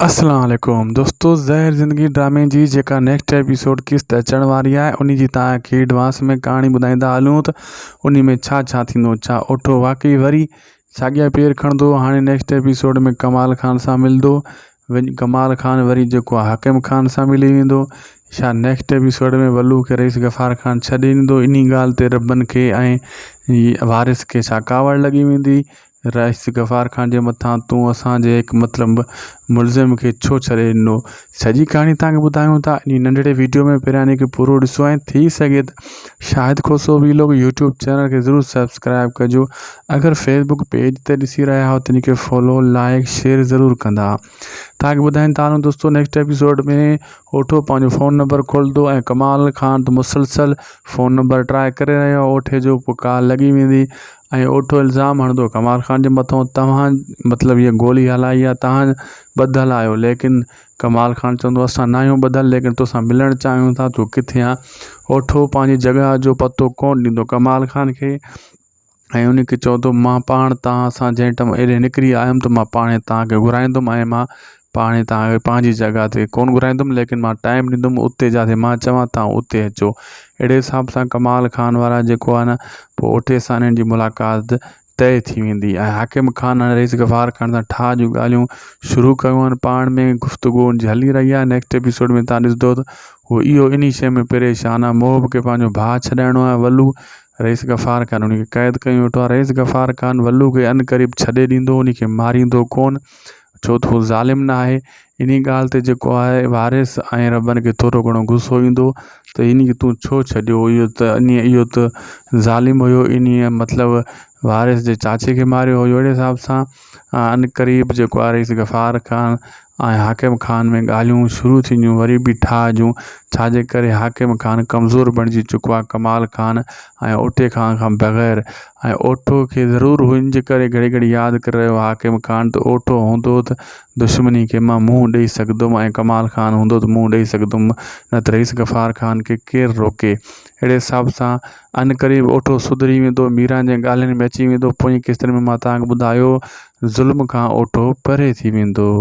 السلام عليڪم دوستو زهر زندگي ڊرامي جي جيڪا نيڪسٽ ايپيسوڊ قسط اچڻ واري آهي انهي جي توهان کي ايڊوانس ۾ ڪهاڻي ٻڌائيندا هلون ته انهي ۾ ڇا ڇا ٿيندو ڇا اوٺو واقعي وري ساڳيا پير کڻندو هاڻي نيڪسٽ ايپيسوڊ ۾ ڪمال خان سان ملندو ڪمال خان وري جيڪو حاڪم خان سان ملي ويندو ڇا نيڪسٽ ايپيسوڊ ۾ ولو کي رئيس غفار خان ڇڏي ڏيندو انهي ڳالهه تي ربن کي ۽ وارث کي ڇا ڪاوڙ لڳي ويندي رئيس غفار خان جي مٿان تون اسان جي هڪ مطلب ملزم کي ڇو ڇڏي ڏنو سڄي ڪهاڻي توهان کي ٻڌايون ٿا انهي ننڍڙي ويڊيو ۾ پهريان انهي کي پورو ڏسو ۽ ٿي سگهي ته Shahid Khoso vlog YouTube channel کي ضرور سبسڪرائب ڪجو اگر فيسبوڪ پيج تي ڏسي رهيا آهيو ته ان کي فالو لائڪ شيئر ضرور ڪندا توهان کي ٻڌائين ٿا هلون دوستو نيڪسٽ ايپيسوڊ ۾ اوٺو پنهنجو فون نمبر کولندو ۽ ڪمال خان ته مسلسل فون نمبر ٽرائي ڪري رهيو اوٺي جو پوء ڪال لڳي ويندي ۽ اوٺو الزام هڻندو ڪمال خان جي مٿو توهان مطلب هيء گولي هلائي آهي توهان ٻڌل آهيو ليڪن ڪمال خان چوندو اسان ناهيون ٻڌل ليڪن توسان ملڻ چاهيون ٿا تون ڪٿي آن اوٺو پنهنجي جڳهه جو پتو ڪونه ڏيندو ڪمال خان کي ۽ ان کي چوندو مان پاڻ توهان سان جنهن ٽم ايڏي نڪري آيم ته مان پاڻ توهان کي گهرائيندم ۽ مان پاڻ توهان کي پنهنجي جڳهه تي ڪونه گهرائيندم ليڪن مان ٽائيم ڏيندم اتي جاتي مان چوان توهان اتي اچو اهڙي حساب سان ڪمال خان وارا جيڪو آهي نه پوء اوٺي سان انهن جي ملاقات طئي ٿي ويندي ۽ حاڪم خان ۽ رئيس غفار خان سان ٺاهه جون ڳالهيون شروع ڪيون آهن پاڻ ۾ گفتگو ان جي هلي رهي آهي نيڪسٽ ايپيسوڊ ۾ توهان ڏسندو ته هو اهو انهي شيء ۾ پريشان آهي محب کي پنهنجو ڀاء ڇڏائڻو آهي ولو رئيس غفار خان ان کي قيد ڪيو ويٺو آهي رئيس غفار خان ولو کي عنقريب ڇڏي ڏيندو ان کي ماريندو ڪونه ڇو ته هو ظالم نه آهي انهي ڳالهه تي جيڪو آهي وارث ۽ ربن کي ٿورو گهڻو غصو ايندو ته انهي کي تون ڇو ڇڏيو اهو ته انهي اهو ته ظالم هيو انهي مطلب وارث جي چاچي کي ماريو هيو اهڙي حساب سان عنقريب جيڪو آهي رئيس غفار خان ۽ حاڪم خان ۾ ڳالهيون شروع ٿينديون وري به ٺاهه جون ڇاجي ڪري حاڪم خان ڪمزور بڻجي چڪو آهي ڪمال خان ۽ اوٺي خان کان بغير ۽ اوٺو کي ضرور هن جي ڪري گهڙي گهڙي ياد ڪري رهيو حاڪم خان ته اوٺو هوندو ته دشمني کي مان منهن ڏئي سگهندم ۽ ڪمال خان هوندو ته منهن ڏئي سگهندم نه ته رئيس غفار خان کي ڪير روڪي اهڙي حساب سان عنقريب اوٺو سڌري ويندو ميران جي ڳالهين ۾ اچي ويندو پوئين قسطن ۾ مان توهان کي ٻڌايو ظلم کان اوٺو پري ٿي ويندو.